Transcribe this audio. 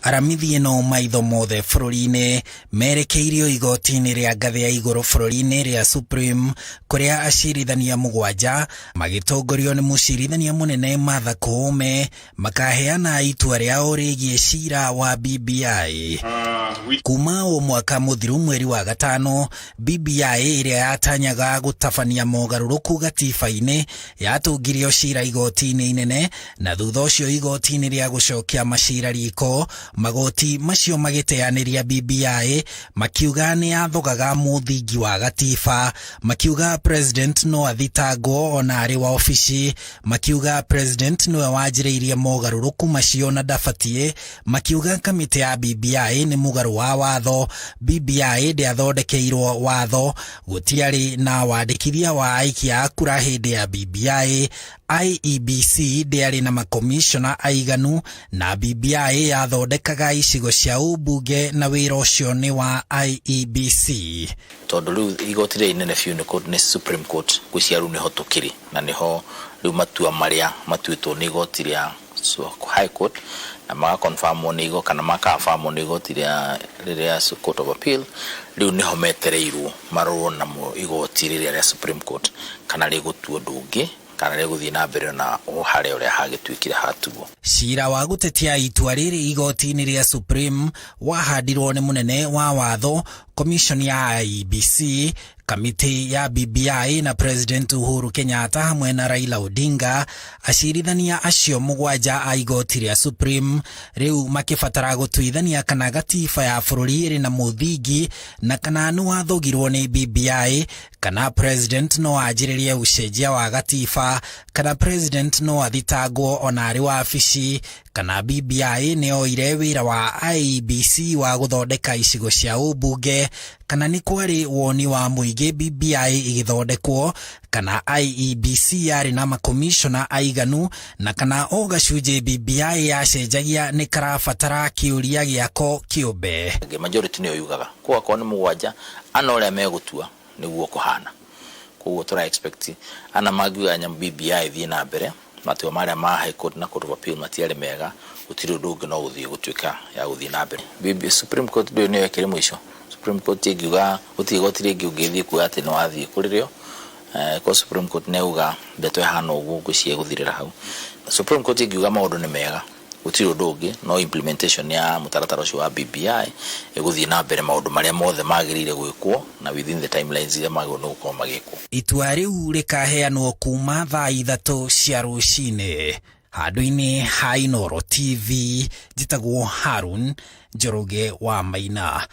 Aramithi ĩno maitho mothe bũrũri-inĩ merekeirio igoti-inĩ rĩa ngathĩ ya igũrũ bũrũri-inĩ rĩa Supreme, kũrĩa acirithania mũgwanja magĩtongorio nĩ mũcirithania mũnene Martha Koome makaheana itua rĩao rĩgiĩ cira wa BBI. Kuma o mwaka mũthiru mweri wa gatano, BBI ĩrĩa yatanyaga gũtabania mogarũrũku gatiba-inĩ yatũngirio cira igoti-inĩ inene na thutha ũcio igoti-inĩ rĩa gũcokia macira riko. Magoti macio magĩteanĩria BBI makiuga nĩ yathogaga mũthingi wa gatiba, makiuga president no athitangwo ona arĩ wa obici, makiuga president nĩwe wanjĩrĩirie mogarũrũku macio na ndabatiĩ, makiuga kamĩtĩ ya BBI nĩ mũgarũ wa watho, BBI ndĩathondekeirwo watho, gũtiarĩ na wandĩkithia wa aikia a kura hĩndĩ ya BBI, IEBC ndĩarĩ na makomishona aiganu na BBI yathondekaga icigo cia ũmbunge na wĩra ũcio nĩ wa IEBC. Tondũ rĩu igoti rĩrĩa inene biũ nĩ Supreme Court, ngwĩciria rĩu nĩho tũkĩrĩ na nĩho rĩu matua marĩa matuĩtwo nĩ igoti rĩa High Court na magakonfamwo nĩ igo kana makaafamwo nĩ igoti rĩa rĩrĩa Court of Appeal, rĩu nĩho metereirwo marorwo namo igoti rĩrĩa rĩa Supreme Court kana rĩgũtua ũndũ ũngĩ kana rĩgũthiĩ na mbere na o harĩa ũrĩa hagĩtuĩkire hatuo. Cira wa gũtetia itua rĩrĩ igoti-inĩ rĩa Supreme wahandirwo nĩ mũnene wa watho, commission ya IEBC, kamĩtĩ ya BBI na President Uhuru Kenyatta hamwe na Raila Odinga. Acirithania acio mũgwanja a igoti rĩa Supreme rĩu makĩbatara gũtuithania kana gatiba ya bũrũri ĩrĩ na mũthingi na kana nĩ wathogirwo nĩ BBI, kana president no anjĩrĩrie ũcenjia wa gatiba, kana president no athitangwo ona arĩ wabici, kana BBI nĩ oire wĩra wa IEBC wa gũthondeka icigo cia ũmbunge, kana nĩ kwarĩ woni wa mũingĩ BBI ĩgĩthondekwo, kana IEBC yarĩ na makomishona aiganu, na kana o gacunjĩ BBI yacenjagia nĩ karabatara kĩũria gĩako kĩũmbe. Majority nĩyo yugaga kwa akorwo nĩ mũgwanja ana ũrĩa megũtua nĩguo kũhana, koguo tũra expect ana mangiuga nyamũ BBI ĩthiĩ na mbere, matua marĩa ma High Court na Court of Appeal matiarĩ mega, gũtirĩ ũndũ ũngĩ no gũthiĩ gũtuĩka ya gũthiĩ na mbere. BB Supreme Court ndũĩ nĩyo ĩkĩrĩ mũico. Supreme Court ĩngiuga gũtirĩ igoti rĩngĩ ũngĩthiĩ kuga atĩ nĩ wathiĩ kũrĩ rĩo ko Supreme Court nĩ yauga ndeto ĩhana ũguo, ngwĩciria ĩgũthirĩra hau. Supreme Court ĩngiuga maũndũ nĩ mega, gũtirĩ ũndũ ũngĩ no implementation ya mũtaratara ũcio wa BBI ĩgũthiĩ na mbere, maũndũ marĩa mothe magĩrĩire gwĩkwo na within the timelines iria magĩrĩirwo nĩ gũkorwo magĩkwo. Itua rĩu rĩkaheanwo kuma thaa 3 cia rũcinĩ handũ-inĩ ha Inooro TV. Njĩtagwo Harun Njoroge wa Maina.